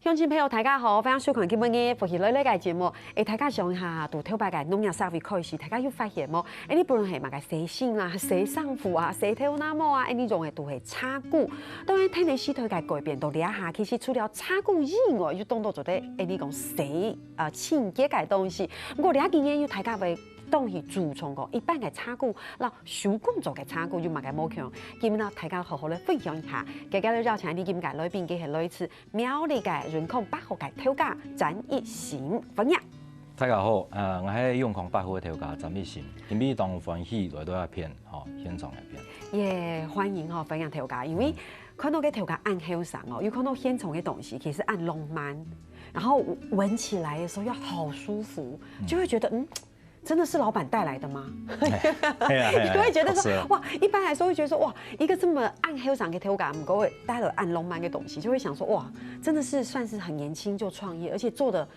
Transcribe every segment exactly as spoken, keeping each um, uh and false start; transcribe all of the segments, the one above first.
鄉親朋友，大家好，歡迎收看今晡日福氣來了个節目。誒，大家想一下，對頭擺个農業社會開始，大家有發現無？誒，你不論係麼个洗身啦、洗衫褲啊、洗頭那毛啊，誒，你用个都係茶鈷。當然，天氣時代个改變，到這下，其實除了茶鈷以外，有當多做得，誒，你講洗，呃，清潔个東西。不過，這幾年有大家會當去注重講，一般个茶鈷，摎手工做个茶鈷有麼个無共？今日呢，大家好好來分享一下。今日邀請你今个來賓，佢係來自 苗栗个永康百貨个頭家詹益新，歡迎。大家好，呃，𠊎係永康百貨个頭家詹益新，今晡日當歡喜來到這片，吼，現場這片。耶，歡迎吼，歡迎頭家，因為看到个頭家恁後生哦，又看到現場个東西，其實恁浪漫，然後聞起來的時候又好舒服，就會覺得，嗯，真的是老闆帶來的嗎？係啊，係啊，你會覺得說，係啊，確實啊。哇，一般來說會覺得說，哇，一個這麼恁後生个頭家，不過會帶了恁浪漫的東西，就會想說，哇，真的是算是很年輕就創業，而且做的，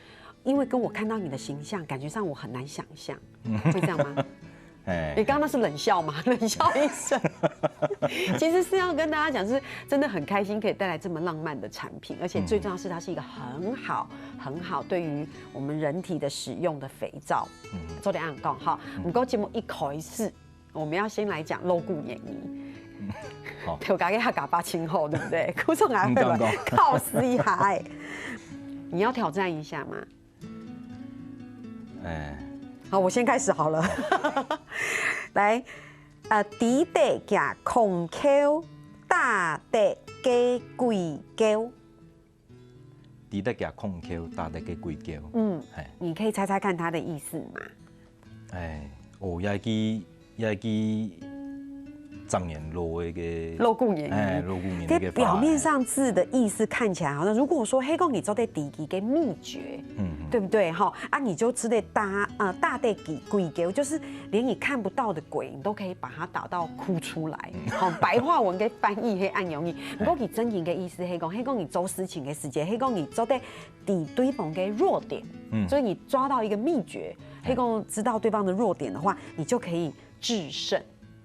因為跟我看到你的形象，感覺上我很難想象，會這樣嗎？哎。你剛剛那是冷笑嗎？冷笑一聲。其實是要跟大家講，是真的很開心可以帶來這麼浪漫的產品，而且最重要是它是一個很好、很好對於我們人體的使用的肥皂。 嗯。做得恁講哈。嗯。不過節目一開始，我們要先來講老古言語。好。頭家个客家話真好，對不對？故所𠊎會來考試一下哎。你要挑戰一下嗎？哎。好，我先開始好了。來，呃，豬得个空口，打得个鬼狗。 豬得个空口，打得个鬼狗。嗯，係。你可以猜猜看它的意思嗎？哎，哦，這係，這係十年老个个，老古言語。哎，老古言語个話。在表面上字的意思看起來好像，如果說係講你做得知佢个祕訣，嗯，嗯。對不對？哈，啊，你就知得打，呃，打得个鬼狗，就是連你看不到的鬼，你都可以把它打到哭出來。嗯。好，白話文个翻譯係恁樣个。不過佢真正个意思係講，係講你做事情个時節，係講你做得知對方个弱點，嗯。所以你抓到一個祕訣，係講知道對方的弱點的話，你就可以制勝。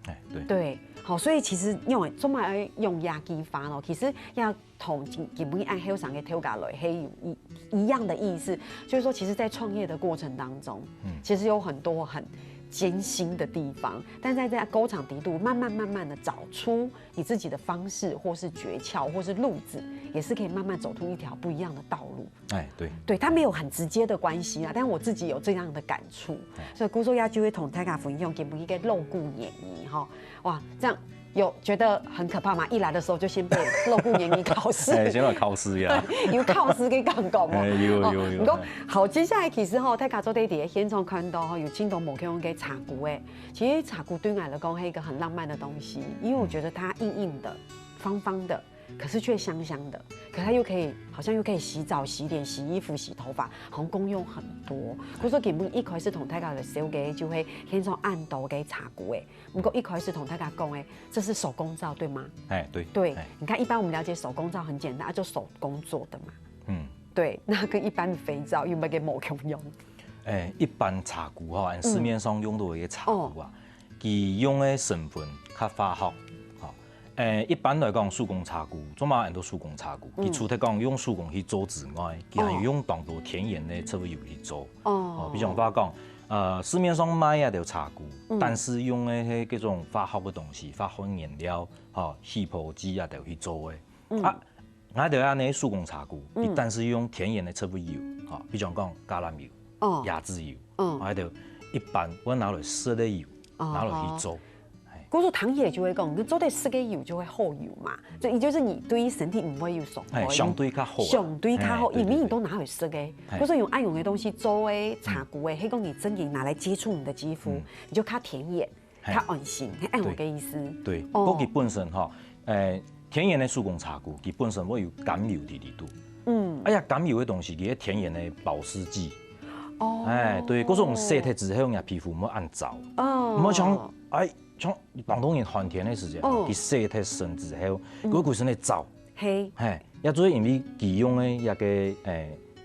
哎，對。對，好，所以其實用，做麼个用這句話咯，其實也同今，今晡日恁後生个頭家來，係有一，一樣的意思，就是說，其實在創業的過程當中，嗯。其實有很多很艱辛的地方，但在這過程裡肚，慢慢慢慢地找出你自己的方式，或是訣竅，或是路子，也是可以慢慢走出一條不一樣的道路。哎，對。對，它沒有很直接的關係啦，但我自己有這樣的感觸，哎。所以故所也就會同大家分享今晡日个老古言語吼。哇，這樣有覺得很可怕嗎？一來的時候就先被老古言語考試。哎，先來考試呀。有考試个感覺嗎？哎，有，哦，有，有，不過，哎。好，接下來其實吼，大家做得在現場看到吼，有真多無共个茶鈷哎。其實茶鈷對我來講是一個很浪漫的東西，因為我覺得它硬硬的、方方的， 可是卻香香的，可它又可以，好像又可以洗澡、洗臉、洗衣服、洗頭髮，好像功用很多。故所今晡日一開始同大家來紹介，就係現場恁多个茶鈷哎。不過一開始同大家講哎，這是手工皂，對嗎？哎，對。對，哎。你看，一般我們了解手工皂很簡單，啊，就手工做的嘛。嗯。對，那跟一般的肥皂有沒有無共樣？哎，一般茶鈷吼，俺市面上用到个茶鈷啊，嗯。哦。佢用个成分較化學，吼。 誒，一般來講，手工茶鈷，做麼个安到手工茶鈷？嗯。佢除忒講用手工去做之外，佢還有用當多天然个植物油去做。哦。哦，比方話講，呃，市面上賣啊條茶鈷，嗯。但係用个係該種化學个東西，化學原料，吼，起泡劑啊條去做个。嗯。啊，𠊎兜恁呢手工茶鈷，嗯。佢但係用天然个植物油，吼，比方講橄欖油、哦。椰子油，嗯。還有一般會拿來食个油，哦。拿來去做。 故所聽起來就會講，你做得食个油就係好油嘛，所以佢就係你對身體毋會有傷害。哎，相對較好啊。相對較好，哎，對，因為你都拿來食个。對，對，對。哎。故所用恁樣个東西做个茶鈷个，係講你真正拿來接觸你的肌膚，嗯。你就較天然，哎。較安心，係恁樣个意思。對，對。哦。不過佢本身吼，誒，天然个手工茶鈷，佢本身會有甘油在裡肚。嗯。哎呀，甘油个東西，佢係天然个保濕劑。哦。哎，對，故所用洗忒之後，你皮膚毋會恁燥。哦。毋會像，哎， 像當多人寒天个時節，哦。佢洗忒身之後，嗯。佢會歸身个燥。嘿。嘿，也就係因為佢用个一個，誒，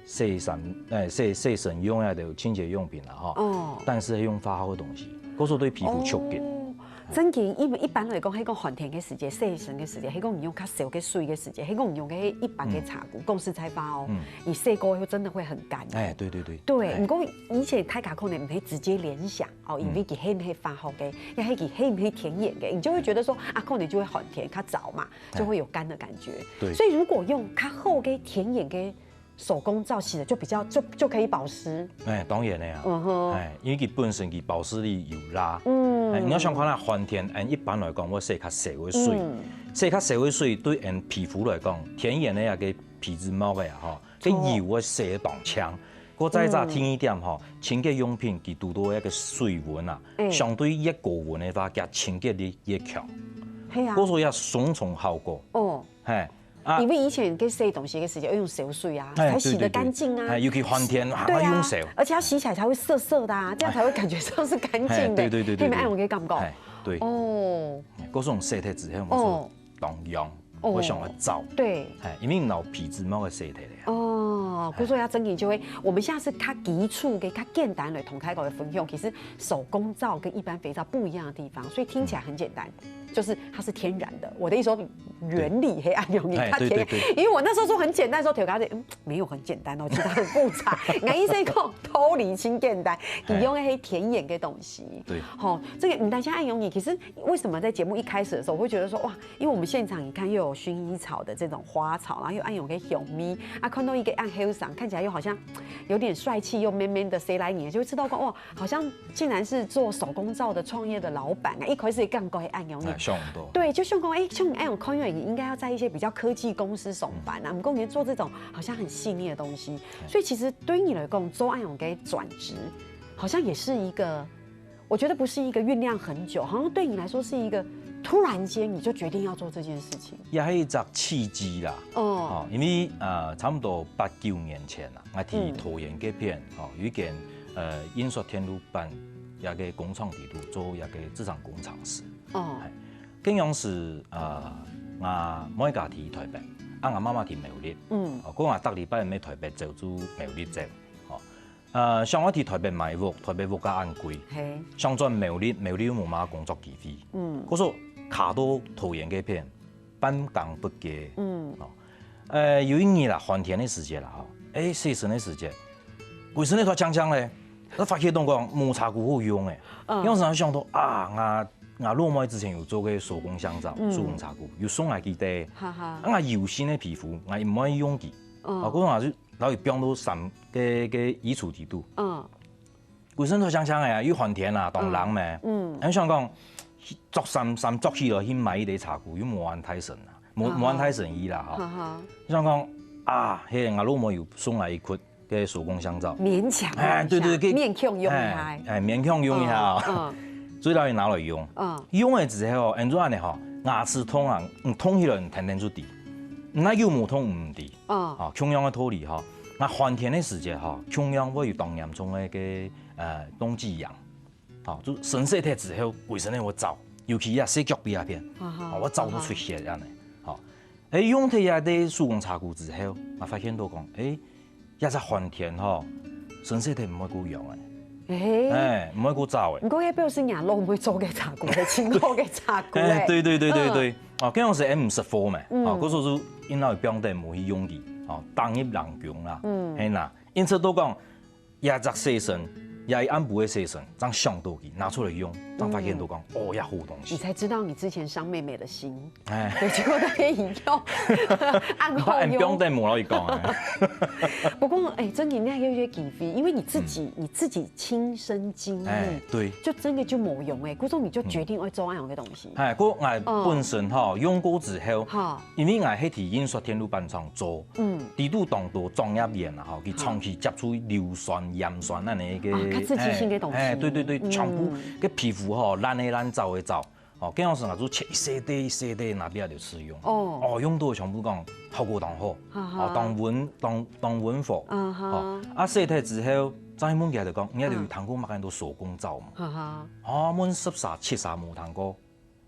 洗身，誒，洗，洗身用个就清潔用品啦，吼。哦。但係用化學个東西，故所對皮膚刺激。哦。正經，因為一般來講，係講寒天个時節，洗身个時節，係講你用較燒个水个時節，係講你用个一般个茶壺，講實在話哦，你洗過以後真的會很乾。哎，對對對。對，哎。毋過以前大家可能毋會直接聯想哦，因為佢係毋係化學个，也係佢係毋係天然个，你就會覺得說啊，可能就會寒天較燥嘛，就會有乾的感覺。對。所以如果用較好个天然个手工皂洗的就比較就就可以保濕。哎，當然个啊。嗯哼。哎，因為佢本身佢保濕力有啦。嗯。哎，你要想看啊，寒天，俺一般來講，會洗較燒个水。嗯。洗較燒个水對俺皮膚來講，天然个啊，个皮脂膜个啊，吼，个油會洗得當強。過再者，嗯。第二點吼，清潔用品佢堵到一个水溫啊，哎。相對越高溫个話，佢清潔力越強。係啊。故所以啊，雙重效果。哦。嘿，啊。因為以前个洗東西个時間要用燒水啊，哎，才洗得乾淨啊。對對對。哎，尤其寒天啊，對啊，要用燒。而且要洗起來才會澀澀的啊，這樣才會感覺上是乾淨的。哎，對對對對對。你們愛有這个感覺？哎，對。哦。哎，故所用洗滌之後，我說哦。當熨，哦。我想要燥。對。哎，因為你老皮脂膜个洗滌了呀。哦，哎。故所要整理就會，我們現在是較基礎个、較簡單的同大家个分享，其實手工皂跟一般肥皂不一樣的地方，所以聽起來很簡單。嗯。 就是它是天然的。我的意思說，原理係恁樣，哎，它天然。對對對。因為我那時候說很簡單的時候，頭家就嗯，沒有很簡單哦，其實很複雜。𠊎意思講，道理真簡單，哎。佢用个係天然个東西。對。吼，這个毋單淨恁樣，其實為什麼在節目一開始的時候，我會覺得說，哇，因為我們現場你看又有薰衣草的這種花草，然後又恁樣个香味，啊，看到一个恁後生，看起來又好像有點帥氣又 man man 的，誰來你就會知道講，哇， 好像竟然是做手工皂的創業的老闆啊，一開始也感覺會恁樣。哎，想毋到。對，就想講，哎，像恁樣看起來，你應該要在一些比較科技公司上班啊，嗯。不過你做這種好像很細膩的東西，哎。所以其實對你來講，做恁樣个轉職，好像也是一個，我覺得不是一個醞釀很久，好像對你來說是一個突然間你就決定要做這件事情。也係一隻契機啦。哦。哦，因為，呃，差不多八九年前啦， 𠊎在桃園該片，嗯。吼，有一間，呃，印刷電路板一个工廠裡肚做一个製程工程師。哦。哎，該央時，呃，𠊎妹家在台北，啊，𠊎媽媽在苗栗。嗯。哦，故𠊎逐禮拜愛台北走，就苗栗走，吼。呃，想愛在台北買屋，台北屋價恁貴。嘿。想轉苗栗，苗栗又無麼个工作機會。嗯。故所卡到桃園該片，半工不接。嗯。哦。 呃，有一日啦，寒天个時節啦，吼，哎，洗身个時節，歸身个頭淨淨咧，𠊎發現到講無茶壺好用誒。嗯。央時𠊎想到啊，𠊎，𠊎老妹之前有做个手工香皂，嗯。手工茶壺，有送𠊎佢兜。哈哈。啊，𠊎油性个皮膚，𠊎毋愛用佢。嗯。啊，故所𠊎就摎佢放到衫，个，个衣櫥裡肚。嗯。 歸身頭淨淨个啊，又寒天啊，當冷咩。嗯。嗯。𠊎想講，著衫，衫著起來去買一个茶壺，又無恁大身啊，無，哦。無恁大身意啦，吼。哈哈。想講，啊，嘿，𠊎老妹有送𠊎一窟个手工香皂。勉強用一下，哎，對對，給，勉強用一下。哎，哎，勉強用一下哦。嗯，嗯。所以摎佢拿來用。嗯。用了之後，恁樣仔吼，牙齒痛啊，嗯，痛起來，你天天就知。哪有無痛毋知。 哦。吼，共樣个道理吼，該寒天个時節吼，共樣會有當嚴重个，个，呃，冬季癢。吼，就身洗忒之後，歸身仔會燥，尤其啊，洗腳髀該片，啊哈，吼，會燥到出血恁樣。吼，哎，用忒這兜手工茶壺之後，𠊎發現到講，哎，這隻寒天吼，身洗忒毋會過癢誒。哎。哎，毋會過燥誒。毋過該表示若老妹做个茶壺，係真好个茶壺誒。哎，對對對對對。嗯。哦，該樣係毋識貨咩？嗯。哦，故所就因為放等無去用佢，哦，當入冷宮啦。嗯。係啦，因此都講，這隻洗身，這一暗晡个洗身，正想到佢，拿出來用，正發現到講，嗯。哦，這好東西。你才知道你之前傷妹妹的心。 哎。對，結果都可以用，暗號用。你怕俺不用再摸了一講啊。不過，哎，真的，你還有一些機會，因為你自己，嗯。你自己親身經歷，哎，對。就真的就無用哎，故所你就決定要做恁樣个東西。哎，故𠊎本身吼，嗯。用過之後，哈。因為𠊎係在印刷電路板廠做，嗯。裡肚當多作業員啊，吼，佢長期接觸硫酸、鹽酸恁樣个，啊，較刺激性个東西。哎，哎，對對對，嗯。全部个皮膚吼，爛个爛，燥个燥。 哦，該樣時𠊎就切一細塊一細塊拿出來就試用。哦。哦，用到全部講效果當好。哈哈。哦，當穩，當，當穩貨。啊哈。哦，啊，洗忒之後，再問佢就講，你兜有聽過麼个安到手工皂無？哈哈。哦，問十儕七儕無聽過。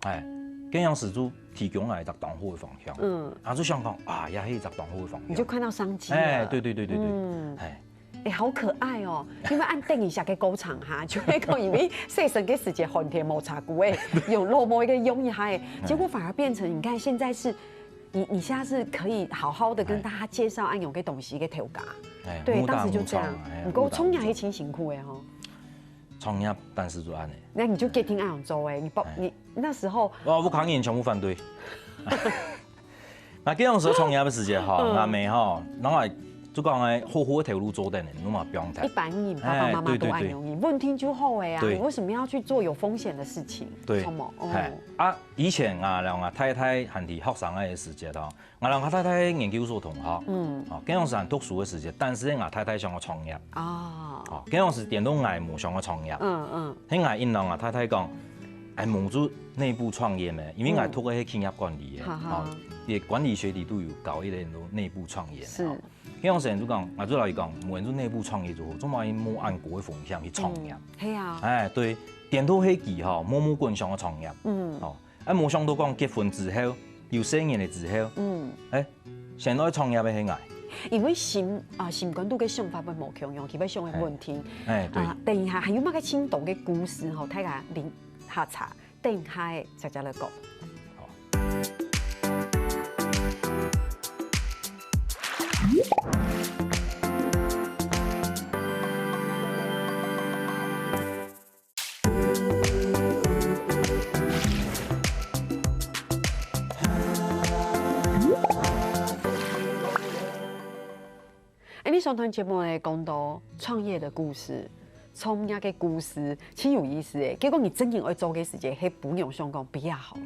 哎，該樣時就提供𠊎一隻當好个方向。嗯。啊，就想講，啊，也係一隻當好个方向。你就看到商機了。哎，對對對對對。嗯。哎。哎，好可愛哦！因為恁等一下个過程哈，就會講因為洗身个時節寒天無擦過哎，用老妹个用一下哎，結果反而變成你看現在是，你你現在是可以好好的跟大家介紹恁樣个東西个頭家，哎，對，武打當時就這樣武創，哎，你講武打武創創業還真辛苦哎吼，創業，但是就恁呢。那你就決定恁樣做哎，你不哎你那時候我屋下人全部反對。那該當時創業个時節吼，嗯阿姆吼，然後就講哎，好好个頭路做得呢，你嘛不用談。一般人爸爸媽媽都恁樣，你問題就好哎啊，對你為什麼要去做有風險的事情？對什麼？哦，嘿，啊，以前啊，然後啊，太太還在學生个時節吼，我同我太太研究所同學，嗯哦，該當時還讀書个時節，但是我太太想要創業，啊，哦，該當時顛倒𠊎無想要創業，嗯嗯，係𠊎應同我太太講，哎，無就內部創業咩，因為𠊎讀个係企業管理个，哈哈哦，也管理學裡肚有搞一點都內部創業的，是哦。該當時就講，𠊎就老實講，無人就內部創業就好，做麼个無恁高个風險去創業？係啊，哎，對，顛倒係佢吼，默默滾想要創業，嗯哦，啊，無想到講結婚之後，有細人了之後，嗯，哎，先來創業个係𠊎，因為心啊心肝肚个想法會無共樣，佢會想个問題。哎，對，啊，等一下還有麼个深度个故事吼，大家等下茶，等一下再再來講。哎，你上段節目呢講到創業的故事，創業个故事，真有意思哎。結果你正經愛做个時節，係餔娘想講不要好了。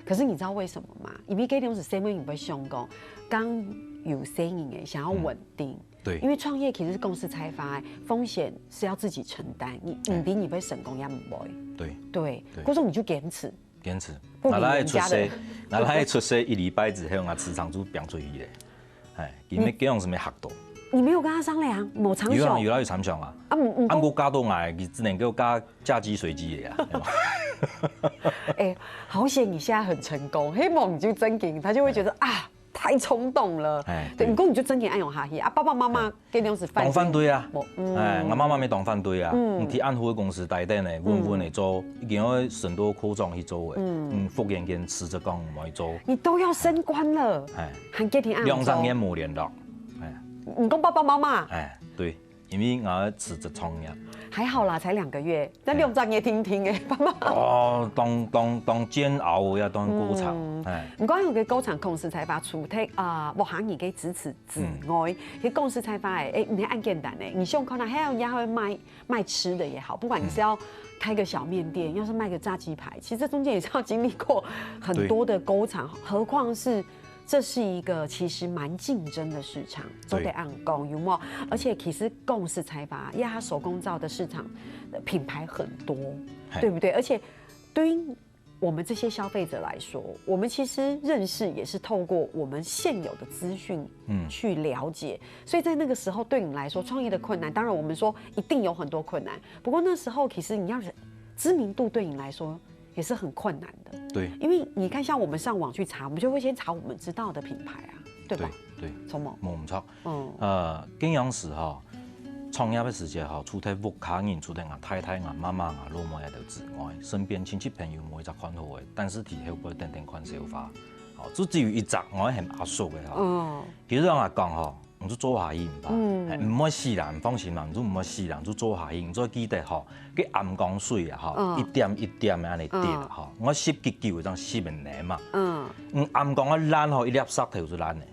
可是你知道為什麼嗎？因為該種係細妹人會想講，剛有細人哎，想要穩定。對因為創業其實是公司開發，風險是要自己承擔，你對毋知你會成功也毋會。對，對，對故所你就堅持。堅持。不比𠊎來人家的出世，𠊎來出世一禮拜之後，𠊎職場就拚出去咧。哎，因為這樣子沒學到。你沒有跟他商量，無參詳。有啊，有啦，有參詳啊。啊，毋毋啊，過我嫁到𠊎，佢只能夠嫁嫁雞隨雞个啊。對吧哎，好險你現在很成功，希望你就正經，他就會覺得啊，太衝動了。哎，對，對毋過你就正經愛用下去啊，爸爸媽媽跟你是反當反對啊。無嗯哎，𠊎媽媽乜當反對啊。嗯你去恁好个公司待等呢，穩穩个做，已經愛升到科長去做个，嗯嗯，忽然間辭職講毋愛做。你都要升官了，哎，還決定愛兩三年無聯絡。哎，你講爸爸媽媽，哎，對，因為𠊎辭職創業。還好啦，才兩個月，但兩三年定定哎，爸爸。哦，當當當煎熬呀，當過程。嗯哎，毋過有个過程，公司開發除忒啊，屋下人个支持之外，其實公司開發哎，哎，毋係恁簡單哎。你想看啊，還有人家會賣賣吃的也好，不管你是要開個小麵店，要是賣個炸雞排，其實這中間也是要經歷過很多的過程，何況是這是一個其實蠻競爭的市場，做得恁講，有無？而且其實公司開發，因為它手工皂的市場呃品牌很多，嘿對不對？而且對於我們這些消費者來說，我們其實認識也是透過我們現有的資訊嗯去了解，所以在那個時候對你來說，創業的困難，當然我們說一定有很多困難，不過那時候其實你要知名度對你來說也是很困難的，對，因為你看，像我們上網去查，我們就會先查我們知道的品牌啊，對吧？對對，什麼？無毋著。嗯呃，該樣時吼，創業个時節吼，除忒屋下人，除忒𠊎太太、𠊎媽媽、𠊎老妹仔兜之外，身邊親戚朋友無一隻看好个，但是在後背等等看笑話。吼，就只有一隻𠊎很阿叔个吼。嗯其實𠊎講吼，你就做下去毋怕，嗯哎，毋會死啦，你放心啦，你就毋會死啦，你就做下去，你就記得吼，該暗光水啊吼，嗯一點一點个恁呢滴啦吼，𠊎十幾久个，正十年嘛。嗯，嗯，暗光啊爛吼，一粒石頭就爛咧。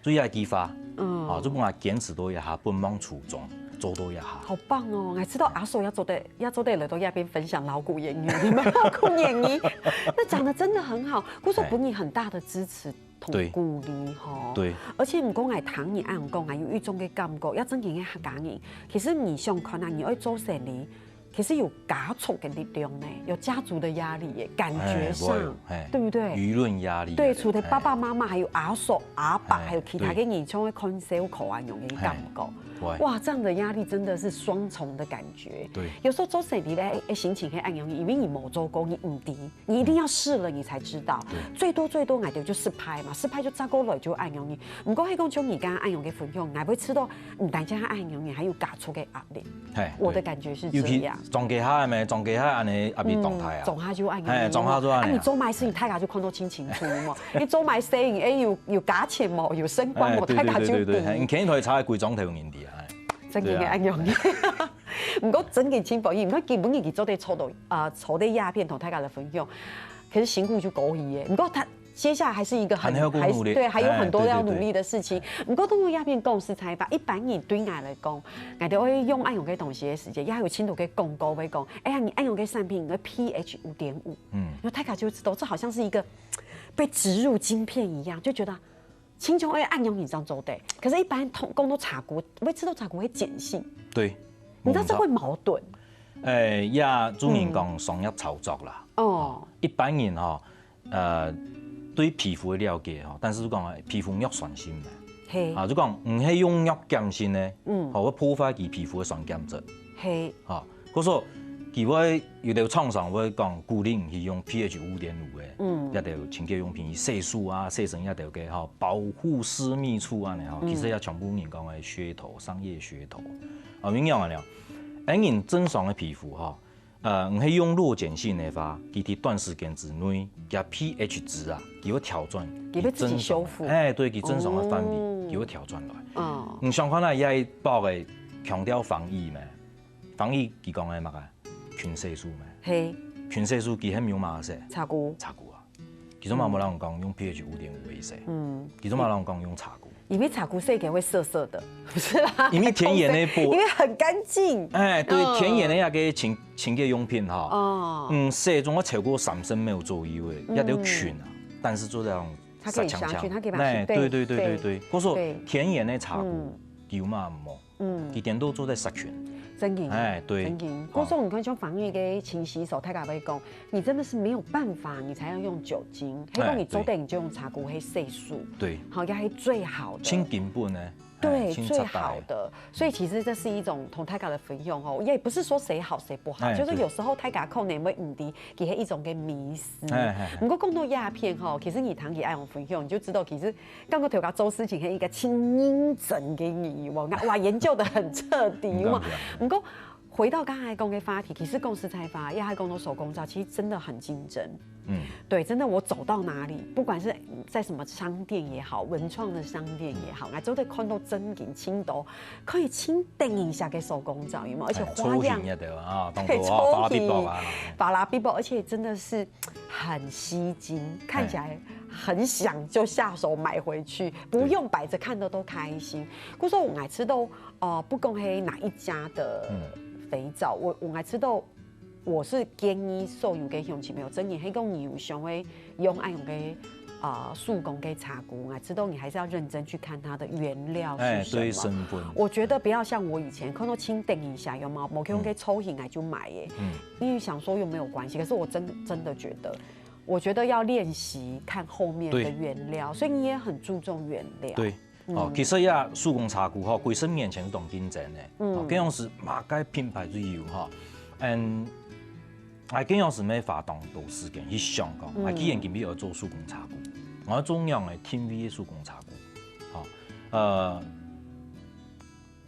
所以愛記法，嗯啊，就分𠊎堅持到這下，本望初衷，做到這下。好棒哦！我知道阿叔要做得要做得來到這邊分享老古言語，你們老古言語，那講得真的很好，故所分你很大的支持同對鼓勵吼。對，而且毋過𠊎聽你恁樣講，𠊎有一種个感覺，也真正个客家人，其實你想看啊，你愛做生理，其實有家族个力量呢，有家族的壓力耶，感覺上，哎，會，嘿，對不對？輿論壓力啊，對，除了爸爸媽媽，哎。還有阿叔、阿伯，哎，還有其他个人，對。像會看笑科啊，那種感覺。哎，會。哇，這樣的壓力真的是雙重的感覺。對。有時候做生理咧，哎，心情會恁樣，因為你沒做過，你毋知，你一定要試了，你才知道。對。最多最多，𠊎兜就失敗嘛，失敗就再過來就恁樣。毋過，係講像你剛剛恁樣个分享，𠊎會知道，毋單淨係恁樣，你還有家族个壓力。 嘿，我的感覺是這樣。對。尤其莊家下个咩，莊家下恁呢壓力當大啊。嗯，莊下就恁樣。嘿，莊下就恁樣啊。啊，你做麼个事情，大家就看到清清楚楚嘛。你做麼个生意，哎，有，有價錢無？有升官無？哎，對，大家就比。對，對，對，嘿，你牽一台車，歸莊頭人知啊，嘿。真个，對啊。恁樣。毋過真个真不容易，你看今晡日佢做得坐到，啊，坐在這片同大家來分享，可是辛苦就過去耶。毋過他 接下來還是一個很，還很好努力。還，對，還有很多要努力的事情。哎，對，對，對。毋過，當然，這片講實在話，一般人對𠊎來講，𠊎兜會用恁樣个東西个時間，也有盡多个廣告會講，哎呀，你恁樣个產品，你的pH五點五，嗯。然後大家就知道，這好像是一個被植入晶片一樣，就覺得親像愛恁樣你正做得。可是，一般通，講到茶股，會知道茶股會鹼性，對。你知道這會矛盾。哎，也有人講商業操作啦。嗯。哦。一般人吼， 呃，對皮膚个了解吼，但是講皮膚弱酸性个，嘿。啊，就講毋係用弱鹼性个，嗯。吼，會破壞佢皮膚个酸鹼質。嘿。吼，故所佢會有兜廠商會講鼓勵你去用pH五點五个，嗯。這兜清潔用品，去洗手啊、洗身這兜个吼，保護私密處恁呢吼，嗯。其實也全部人講个噱頭，商業噱頭。啊，你仰般呢？哎，人正常个皮膚吼， 呃，你係用弱鹼性个話，佢在短時間之內，佢pH值啊，佢會調轉，佢會自己修復。佢正常个，哎，對，佢正常个範圍，哦。佢會調轉來。哦。你想看啊，這一包个強調防疫咩？防疫佢講个麼个？勤洗手咩？嘿。勤洗手佢係用麼个洗？茶股。茶股啊。其實嘛無人講用pH五點五个洗。嗯。其實嘛人講用茶股。 因為茶股洗个會澀澀的，不是啦。因為天然个玻，因為很乾淨。哎，對，嗯。天然个那個清，清潔用品哈，哦。嗯，洗總要超過三十秒左右个，嗯。也得勤啊，但是做得用它可以殺菌，殺菌，它可以把它，哎，對，對，對，對，對。對。故所，對。天然个茶股，嗯。久嘛無，嗯。佢顛倒做得殺菌。真的。哎，對。真的。哦。故所你看，像防疫个勤洗手，大家會講， 你真的是沒有辦法，你才要用酒精。哎，係講你做得，對。你就用茶股去洗手。對。好，這係最好的。盡根本个，對，哎，盡徹底个。最好的。所以其實這是一種同大家的分享哦，也不是說誰好誰不好，哎，就是有時候大家可能會毋知，其實一種个迷思。哎，哎，哎。不過講到這片吼，其實你聽佢恁樣分享，你就知道其實剛剛頭家做事情係一個盡認真个人，哇，哇，研究得很徹底嘛。嗯，對啊。不過 回到剛才講个話題，其實講實在話，也還講到手工皂，其實真的很競爭。嗯。對，真的我走到哪裡，不管是在什麼商店也好，文創的商店也好，𠊎都會看到真的盡多，可以盡得人惜个手工皂，有沒有？而且花樣，哎，造型也對啊，當多啊，對，造型，巴拉比包啊。巴拉比包，而且真的是很吸睛，看起來很想就下手買回去，哎。不用擺著看的都開心。故所𠊎知道 哦，不管係哪一家的，嗯。肥皂，𠊎，𠊎知道，𠊎係建議所有个鄉親朋友，真的係講你有想愛用恁樣个，啊，手工个茶股，𠊎知道你還是要認真去看它的原料是什麼。哎，對，成分。我覺得不要像我以前看到盡得人惜，有沒有？某個用个造型，𠊎就買耶，嗯。因為想說又沒有關係，可是我真，真的覺得，我覺得要練習看後面的原料，對。所以你也很注重原料。對。 哦，嗯。其實呀，手工茶股吼，幾十年前當競爭个，嗯。哦，該樣時麼个品牌都有吼。嗯，𠊎該樣時乜花當多時間去想講，嗯。𠊎既然今日愛做手工茶股，𠊎愛做仰个定位个手工茶股，吼，呃，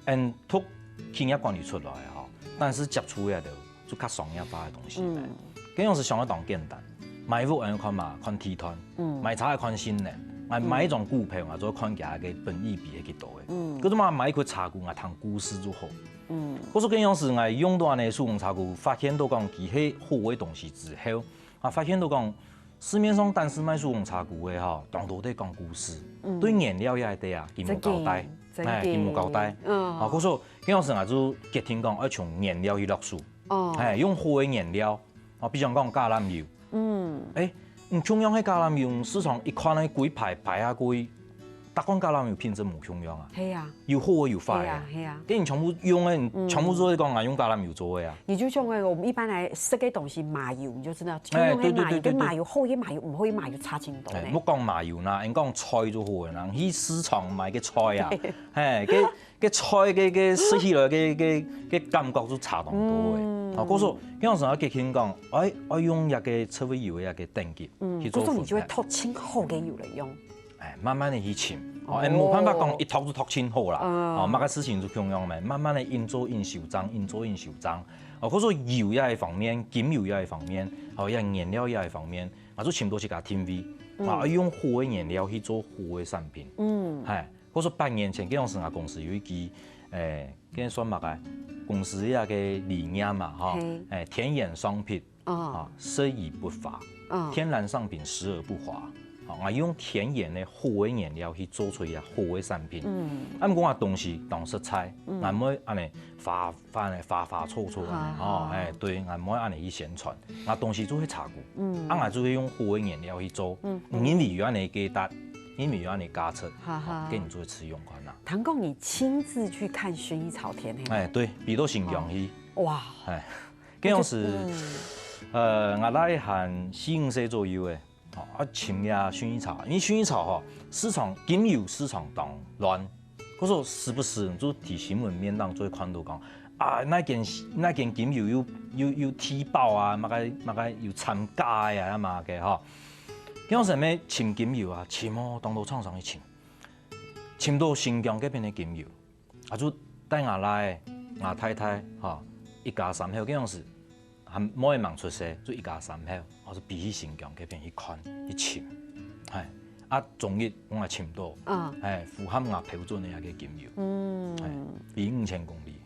嗯，讀企業管理出來个吼，但是接觸个就 就較商業化个東西咧。嗯。該樣時想愛當簡單，買屋恁樣看嘛，看地段，嗯。買車愛看性能，買，嗯。買一張股票，𠊎就愛看佢个本益比係幾多个。嗯。該種嘛買一塊茶股，𠊎聽故事就好。嗯。故所該樣時𠊎用到恁樣个手工茶股，發現到講佢係好个東西之後，啊，發現到講 市面上單是賣手工茶股个吼，當多在講故事，嗯。對原料也係對啊，佢無交代，真的，哎，佢無交代。真的。嗯。啊，故所，該樣時𠊎就決定講，愛從原料去落手。哦。哎，用好个原料，啊，比如講橄欖油。嗯。哎，你同樣係橄欖油，市場一看呢，幾排排啊，幾逐款橄欖油品質無共樣啊，係啊，有好个有壞个啊。係啊，係啊。該你全部用个，你全部做个講啊，用橄欖油做个啊。你就像那个我们一般来食个东西，麻油，你就知道，哎，用个麻油，对，对，对，对，跟麻油好个麻油，毋好个麻油差真多呢。哎，莫讲麻油啦，你讲菜就好个啦，去市场买个菜啊，嘿，个个菜个个食起来个个个感觉就差当多个。嗯。哦，故所，有时候个人讲，哎，我用一个植物油个一个等级，嗯，去做分配。故所你就会挑真好个油来用。 哎，慢慢的去尋，哦，哦。哎，無辦法講一讀就讀清好啦，嗯。哦，麼个事情就共樣咩，慢慢的應做應修正，應做應修正。哦，或者說油這一方面，金油這一方面，哦，也原料這一方面，啊，就尋到自家定位，嗯。啊，用好个原料去做好个產品。嗯。哎，或者說半年前，該時啊，公司有一支，哎，該算麼个？公司个个理念嘛，哈，嘿。哎，天然商品， 哦。啊，食而不乏，哦。天然商品食而不乏。啊，𠊎用天然个好个原料去做出一个好个產品。嗯。啊，毋過啊，東西當食材，嗯。𠊎毋會恁呢花花呢花花草草恁呢，啊。吼，哎，對，𠊎毋會恁呢去宣傳，啊，東西就係茶菇，嗯。啊，𠊎就會用好个原料去做，嗯。因為有恁呢个價值，因為有恁呢價值，哈哈。啊，跟你做試用看啦。聽講你親自去看薰衣草田，嘿。哎，對，飛到新疆去。哦。哇。哎。 該樣時，嗯。呃，𠊎大概還四五歲左右个，吼，啊，尋這薰衣草，因為薰衣草吼，市場，金油市場當亂，故所時不時就在新聞面頂就會看到講，啊，哪間，哪間金油又，又，又踢爆啊，麼个，麼个有摻假个啊，麼个吼。該樣時𠊎尋金油啊，尋哦，當多廠商去尋，尋到新疆該片个金油。 啊，就帶吾倈仔、吾太太，吼，一家三口，該樣時，還無恁吂出世，就一家三口，啊，就飛去新疆該片去看、去尋，嘿，啊，終於𠊎尋到，嗯。嘿，符合𠊎標準个該个金油，嗯。嘿，飛五千公里。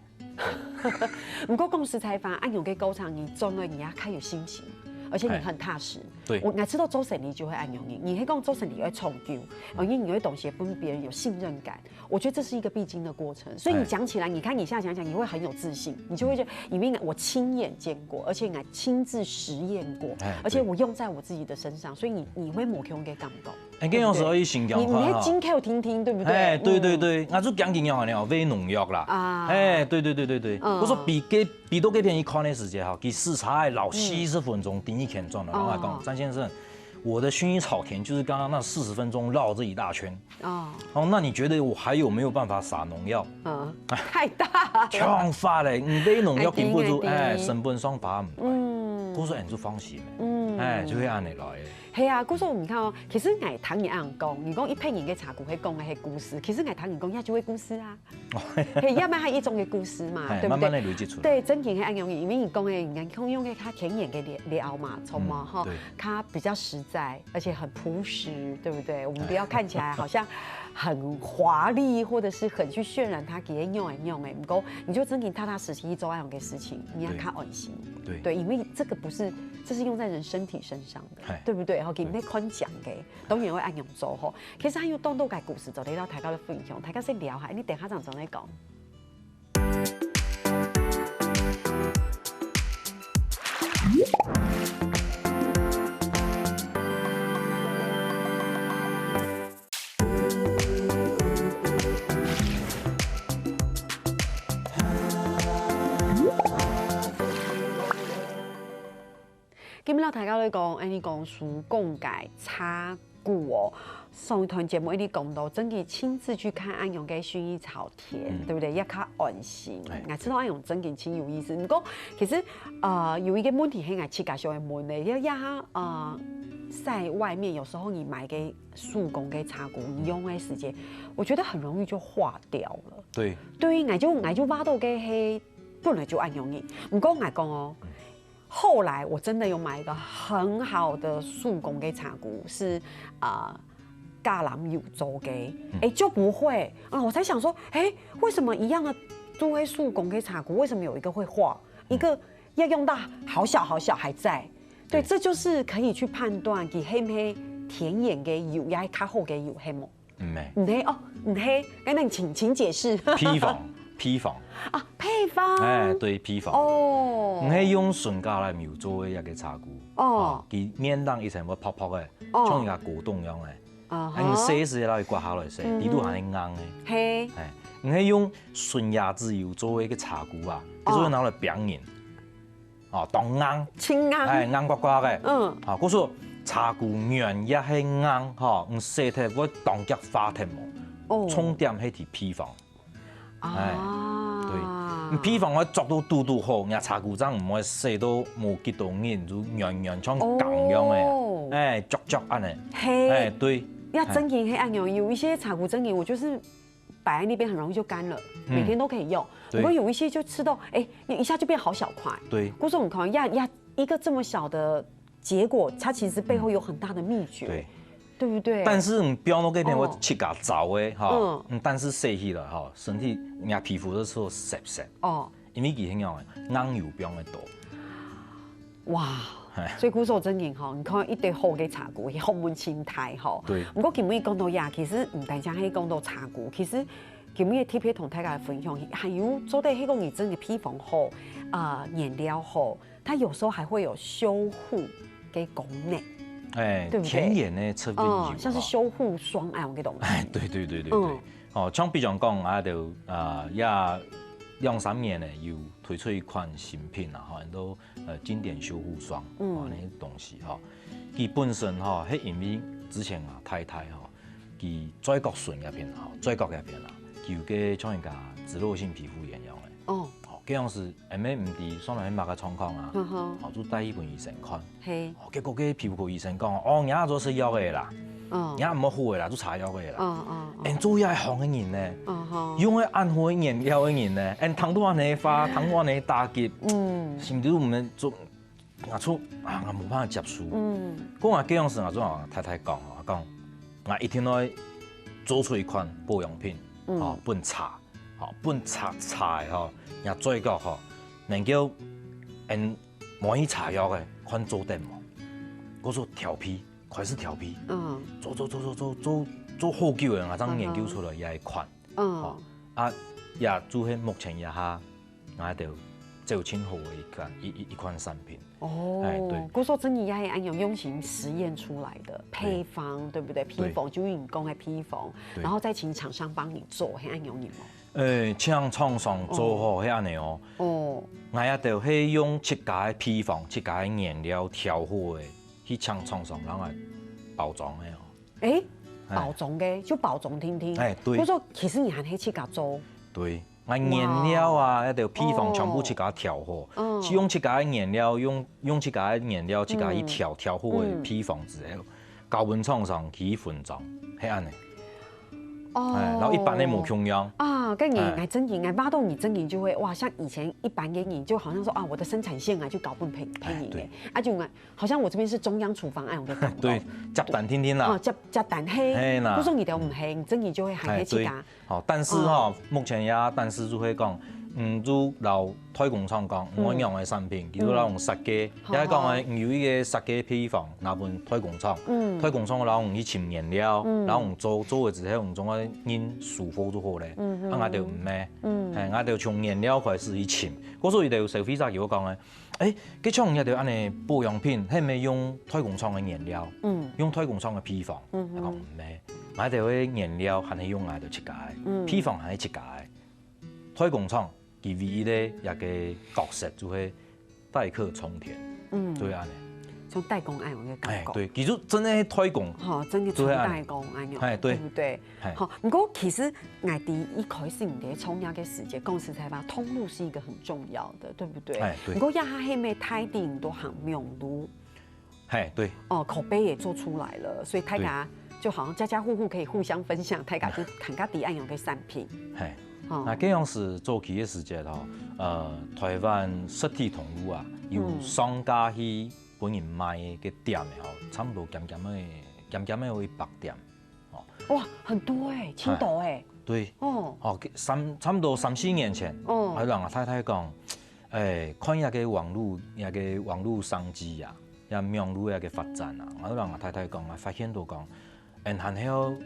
毋過講實在話，恁樣个過程，你轉來你也較有信心，而且你很踏實。嘿。對。𠊎，𠊎知道做生理就會恁樣，你，你係講做生理愛長久，嗯。因為你有東西分別人有信任感。 我覺得這是一個必經的過程，所以你講起來，哎。你看你現在想想，你會很有自信，你就會覺得，因為我親眼見過，而且我親自實驗過，哎，而且我用在我自己的身上，對。所以你，你會無共樣个感覺，哎，對不對？跟有時候一心講話哈。你，你那金口聽聽，對不對？哎，對對對，嗯。啊，就講緊要呢，喂農藥啦。啊。哎，對對對對對，嗯。我說比給，比到該片一看的時間哈，佢時差老四十分鐘，嗯。第一天轉來，哦。我講，詹先生，我的薰衣草田就是剛剛那四十分鐘繞這一大圈。 哦。哦，那你覺得我還有沒有辦法撒農藥？嗯，太大了。強發咧，你喂農藥頂不住，哎，哎，對，對。哎，成本上爬毋來。嗯。故所恁就放心咧。嗯。哎，就會恁樣來咧。係啊，故所你看哦，其實𠊎聽你恁樣講，你講一般人个茶股會講个係故事，其實𠊎聽你講也就係故事啊。哦。係，也嘛係一種个故事嘛，哎，對不對？慢慢地累積出來。對，真正係恁樣，因為你講个，你看用个較天然个料，料嘛，從嘛，嗯，吼，對。較比較實在。 而且很樸實，對不對？我們不要看起來好像很華麗，或者是很去渲染它，其實用欸用欸，毋過你就真正踏踏實實去做恁樣个事情，你也較安心。對。對，因為這個不是，這是用在人身體身上的，嘿。對不對？吼，佢毋係看獎个，當然會恁樣做吼。其實還有當多个故事，做得到大家个分享，大家先聊下，你等下正再講。 今晡日摎大家來講，恁呢講手工个茶 故哦，上一段節目一直講到，真个親自去看恁樣个薰衣草田，嗯。對不對？也較安心。哎，𠊎知道恁樣真个真有意思。毋過，其實，呃，有一個問題，係𠊎自家想愛問个，也，也，呃，在外面有時候你買个手工个茶菇，你用个時間，我覺得很容易就化掉了。對。對，𠊎就，𠊎就挖到个係本來就恁樣个。毋過𠊎講哦， 後來我真的有買一個很好的手工个茶菇，是，呃，橄欖油做个。嗯。欸，就不會。啊，我才想說，欸，為什麼一樣的都會手工个茶菇，為什麼有一個會化，嗯。一個要用到好小好小還在？對，對。這就是可以去判斷佢係毋係天然个油，也係較好个油，係無？ 毋係。毋係哦，毋係，該你請，請解釋。配方，配方。啊，配方。哎，對，配方。哦。毋係用純橄欖油做个一個茶菇。哦。啊，佢面頂一層會泡泡个，哦。像一個果凍樣个。啊哈。你洗時摎佢刮下來洗，嗯哼。裡肚還係硬个。嘿。哎，你係用純椰子油做个茶鈷啊，哦。佢就會拿來拚人。哦，當硬。盡硬。哎，硬刮刮个。嗯。好，故所茶鈷原也係硬，吼，你洗忒會當遽化忒無？哦。重點係提配方。 哎，啊。對，你配方愛做到堵堵好，若茶鈷正毋會洗到無幾多日，就軟軟像梗樣个，哦。哎，撅撅恁呢。嘿。哎，對。要真的係恁樣，有一些茶鈷真的，我就是擺在那邊很容易就乾了，嗯。每天都可以用。對。不過有一些就吃到，哎，一下就變好小塊。對。故所你看，呀，呀，一個這麼小的結果，它其實背後有很大的秘訣。對。 對不對？但是你放到該片，哦。會自家燥个，吼。嗯。嗯，但是洗去了，吼，身體，人家皮膚都係濕濕。哦。因為佢係仰个，硬油放个多。哇，嘿。所以故所真的吼，你看一堆好个茶鈷，學問盡大吼。對。不過今日講到呀，其實毋單淨係講到茶鈷，其實今日特別同大家分享，還有做得係講你真的配方好，啊，原料好， 它有時候還會有修護个功能，哎，對不對？天然个植物油，哦，像是哈。修護霜啊，有這種東西。哎，對，對，對，對，對。嗯。哦，像比方講，啊，就，啊，也兩三年呢，有推出一款新品啊，吼，很多，呃，經典修護霜，嗯。哦，那些東西哈。佢本身哈，係因為之前啊，太太哈， 佢嘴角唇該片吼，嘴角該片啊，佢有个像人家脂漏性皮膚炎樣个。哦。哦，該樣時，M M D算係麼个狀況啊？嗯哼。哦，就帶去分醫生看。嘿。哦，結果該皮膚科醫生講，哦，你愛做食藥个啦，哦。你愛毋好个啦，做擦藥个啦。哦，哦，哦。恁做這行个人呢，嗯哼。用个恁好个原料个人呢，恁聽到恁呢話，聽到恁呢打擊，嗯。心裡毋免做 𠊎就，啊，𠊎無辦法接受。嗯。講𠊎該樣時，𠊎就同太太講，𠊎講，𠊎一定愛做出一款保養品，嗯。吼，分茶，吼，分茶，茶个吼，若嘴角吼，能夠，嗯，無去擦藥个，看做得無？𠊎就調配，開始調配。嗯。做，做，做，做，做，做，做好久个，𠊎正研究出來這一款。嗯。吼，啊，也就係目前這下 𠊎兜做盡好个一款，一，一，一款產品。哦，哎，對。故所真的也係恁樣用心實驗出來的，配方，對。對不對？對。配方，就係你講个配方，對。然後再請廠商幫你做，係恁樣个無？呃，請廠商做吼，哦。係恁樣哦。哦。𠊎兜係用自家个配方、自家个原料調好个，去請廠商摎𠊎包裝个哦。誒，哎。包裝个，就包裝定定。哎，對。故所其實你還係自家做。對。 𠊎原料啊，哇哦。該兜配方全部自家調好，哦。嗯。係用自家个原料，用，用自家个原料自家去調，嗯。調好个配方之後，嗯。交分廠商去分裝，係恁呢。哦。哎，然後一般个無共樣。啊，該你，哎。𠊎真的，𠊎挖到你真的就會，哇，像以前一般个人就好像說啊，我的生產線啊，就交分別，別人个，哎，對。啊，就𠊎，好像我這邊是中央廚房，哎，我的感覺。對，接單定定啦。哦，接，接單，嘿。嘿啦。故所你兜毋係，你真的就會還係自家。哎，對。 吼，但是吼，哦。目前也但是就係講，嗯，就摎代工廠講，嗯。𠊎仰个產品，佢就摎𠊎設計，嗯。也係講，哦。嗯，有一個設計配方，拿分代工廠，嗯。代工廠摎𠊎去尋原料，嗯。摎𠊎做，做个之後，𠊎總愛印收貨就好咧。嗯，嗯。啊，𠊎兜毋係，嗯。嘿，𠊎兜從原料開始去尋。故所佢兜消費者佢講个， 誒，該像你兜恁呢保養品，係毋係用代工廠个原料？嗯。用代工廠个配方？嗯哼。𠊎講毋係，𠊎兜个原料還係用𠊎兜自家个，嗯。配方還係自家个。代工廠佢唯一个一個角色就係代客充電，嗯。就係恁呢。像代工恁樣个感覺。哎，對，其實真个係代工，吼，真个就係恁呢。像代工恁樣，哎，對。對不對？ 嘿。好，毋過其實𠊎知一開始你在創業个時節，講實在話，通路是一個很重要的，對不對？哎，對。毋過這下係毋係大家都行網路？嘿，對。哦，口碑也做出來了，所以大家對。就好像家家戶戶可以互相分享，大家就看家己愛用个產品。嘿。哦。啊，該樣時早期个時節吼，呃，臺灣實體通路啊，有嗯。上架去分人賣个店个吼，差不多減減个，減減个有一百店。 哦。哇，很多欸，盡多欸。哎，對。哦。哦，三，差不多三四年前，哦。𠊎摎𠊎太太講，哎，看這個網路，這個網路商機啊，這網路這個發展啊，𠊎摎𠊎太太講，𠊎發現到講，嗯，還係愛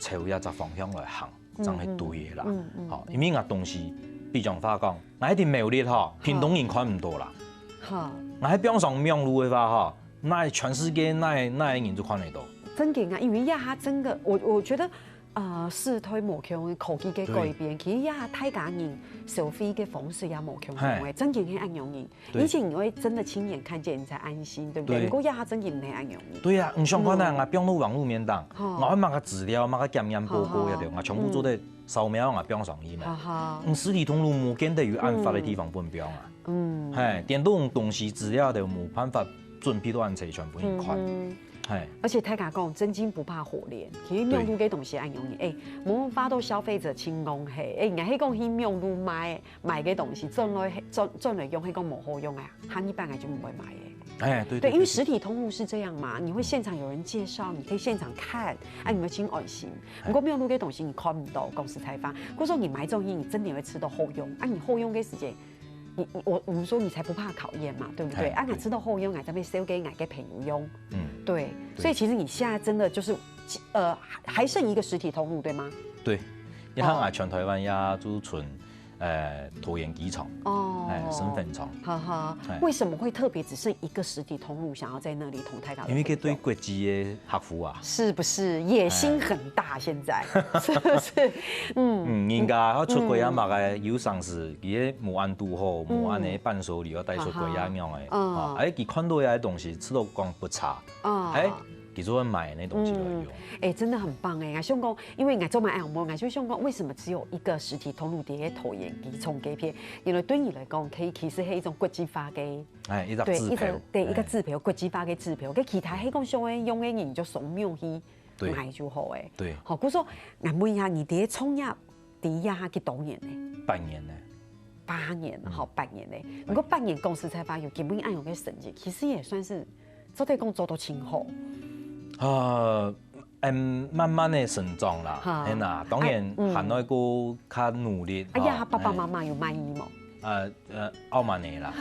朝這隻方向來行，正係對个啦。嗯，嗯，嗯，吼，嗯。因為𠊎東西，比方話講，𠊎一定苗栗吼，屏東人看毋到啦。好。𠊎係放上網路个話吼， 該全世界哪，哪人都看得到。真个啊，因為這下真个，我我覺得，呃，時代無共樣，科技个改變，其實這下大家人消費个方式也無共樣个，真个係恁樣个。以前你會真的親眼看見，你才安心，對不對？不過這下真个毋係恁樣个。對啊，你想看啊，𠊎放到網路面頂，𠊎愛麼个資料，麼个檢驗報告也對，𠊎全部做得掃描啊，放上去嘛。你實體通路無見得有恁發个地方分享啊。嗯，係，顛倒東西資料都無辦法準備到恁齊全分你看。 係。而且大家講，真金不怕火煉，其實網路个東西恁容易，哎，無法度消費者清講係，哎，人係講去網路買買个東西，轉來轉轉來用，係講無好用啊，下一擺𠊎就毋會買个。哎，對對，因為實體通路是這樣嘛，你會現場有人介紹，你可以現場看，哎，你會真安心。不過網路个東西你看毋到，講實在話，故所你買東西，你真的會試著好用，啊，你好用个時間， 你你我我們說你才不怕考驗嘛，對不對？啊，𠊎試著好用，𠊎正會銷給𠊎个朋友用。嗯，對，所以其實你現在真的就是，呃，還還剩一個實體通路，對嗎？對，你看啊，全台灣也就存，呃，桃園機廠，哦，哎，生粉廠。哈哈，為什麼會特別只剩一個實體通路，想要在那裡同大家？因為這對國際个客戶啊，是不是野心很大？現在是不是？嗯。 嗯，人家佢出國啊麼个，有成時佢个無恁堵好，無恁个伴手禮愛帶出國啊樣个，啊，哎，佢看著个東西，試著講不差，哎，佢就會買該東西來用。哎，真的很棒哎！𠊎想講，因為𠊎做麼个愛用，𠊎就想講，為什麼只有一個實體通路在該桃園機廠該片？原來對你來講，可以其實係一種國際化个，哎，一隻支票，對，一個支票，國際化个支票。該其他係講想愛用个人就上網去買就好哎。對，好，故所，𠊎問一下，你在創業 第一下幾多年呢？八年呢。八年，好，八年呢。不過八年公司才發有今晡日恁樣个成績，其實也算是做得講做到真好。啊，嗯，慢慢个成長啦，係啦，當然還愛過較努力。哎呀，爸爸媽媽有滿意無？啊，呃，傲慢个啦，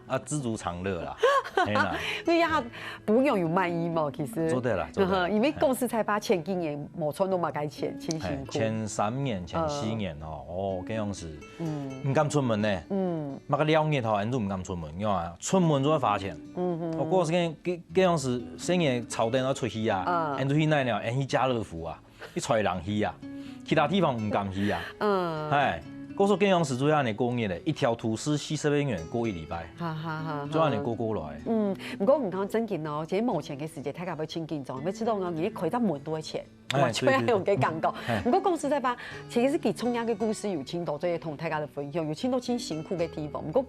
啊，知足常樂啦，係啦。哎呀，不用有滿意無？其實做得啦，做得啦。因為公司才發前幾年無賺到麼个錢，真辛苦。前三年、前四年哦，哦，該樣時，嗯，毋敢出門呢。嗯，麼个尞日吼，𠊎都毋敢出門，因為出門就愛花錢。嗯哼，哦，過時間，該該樣時，細人仔吵等愛出去啊，𠊎就去哪了，𠊎去家樂福啊，去找人去啊，其他地方毋敢去啊。嗯，哎，故所該樣時就恁樣過日咧，一條吐司四十個銀過一禮拜，哈哈哈，就恁樣過過來。嗯，毋過你講正經哦，其實目前个時節，大家會真緊張，會知道哦，你開隻門都愛錢。 哎，我就會有這感覺。毋過講實在話，其實佢創業个故事有真多，做得同大家來分享，有真多真辛苦个地方。毋過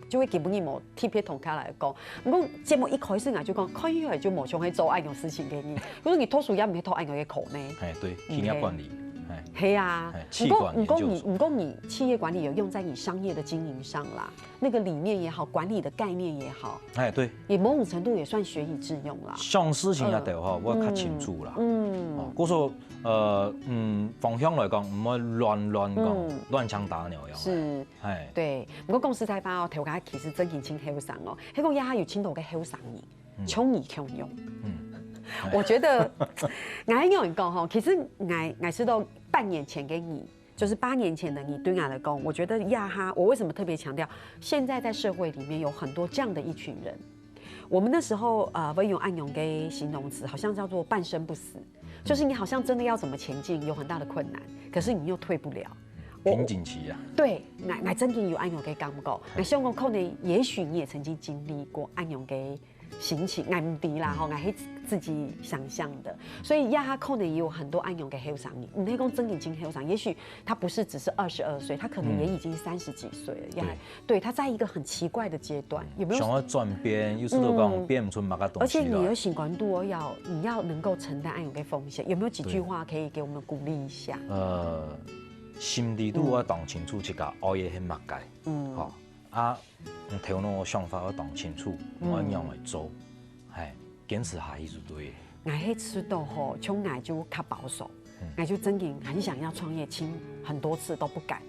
就會今晡日無特別同大家來講。毋過節目一開始𠊎就講，看起來就無像係做恁樣事情个人，可是你讀書也毋係讀恁樣个科呢。哎，對，企業管理，哎，係啊，哎，企管研究所。毋過毋過你毋過你企業管理有用在你商業的經營上啦，那個理念也好，管理的概念也好，哎，對。 也某種程度也算學以致用啦。想事情啊，對吼，我較清楚啦。嗯，哦，故所，呃，嗯，方向來講，毋會亂亂講，亂槍打鳥樣。是，哎，對。毋過講實在話哦，頭家其實正經真後生哦，係講這下有真多个後生人，像你共樣。嗯，我覺得，𠊎恁樣講吼，其實𠊎𠊎知道半年前个你， 就是八年前的你對𠊎來講，我覺得這下，我為什麼特別強調，現在在社會裡面有很多這樣的一群人。我們那時候，呃，會用恁樣个形容詞，好像叫做半生不死，就是你好像真的要怎麼前進，有很大的困難，可是你又退不了。我，瓶頸期啊。對，𠊎𠊎正經有恁樣个感覺。𠊎想講，可能也許你也曾經經歷過恁樣个 心情，𠊎毋知啦吼，𠊎係自己想像的。所以這下可能也有很多恁樣个後生人，毋係講正經真後生，也許他不是只是二十二歲，他可能也已經三十幾歲了，也還，對，他在一個很奇怪的階段，有沒有？想要轉變，又試著講變毋出麼个東西來。而且你有心肝肚哦，要，你要能夠承擔恁樣个風險，有沒有幾句話可以給我們鼓勵一下？呃，心底肚愛當清楚自家愛个係麼个，嗯，吼，啊， 你頭腦想法愛當清楚，愛仰般來做，嘿，堅持下去就對。𠊎係知道吼，像𠊎就較保守，𠊎就正經很想要創業，請很多次都不敢，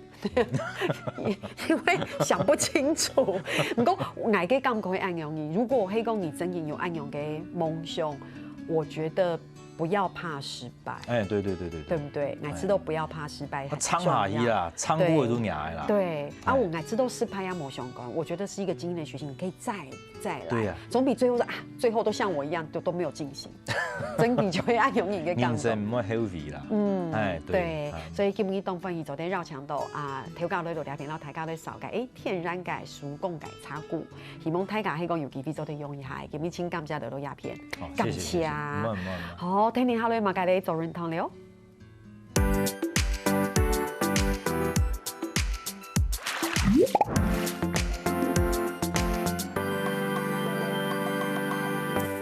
因為想不清楚。毋過𠊎个感覺係恁樣，你如果係講你正經有恁樣个夢想，我覺得不要怕失敗。哎，對對對對對。對不對？𠊎知道不要怕失敗很重要。啊，撐下去啦，撐過就贏个啦。對，啊，哎。𠊎知道失敗也無相干，我覺得是一個經驗的學習，你可以再再來，對啊。總比最後說啊，最後都像我一樣，就都沒有進行，真的就會恁樣个感覺。人生毋會後悔啦。嗯，哎，對，對，啊。所以今日當歡喜做得邀請到啊，頭家來到這片，然後大家來紹介，誒，天然个手工个茶具，希望大家係講有機會做得用一下。今日真感謝來到這片，哦，感謝，謝謝，謝謝。謝謝。毋會，毋會，毋會。好，聽聽下來嘛，該來做人堂了。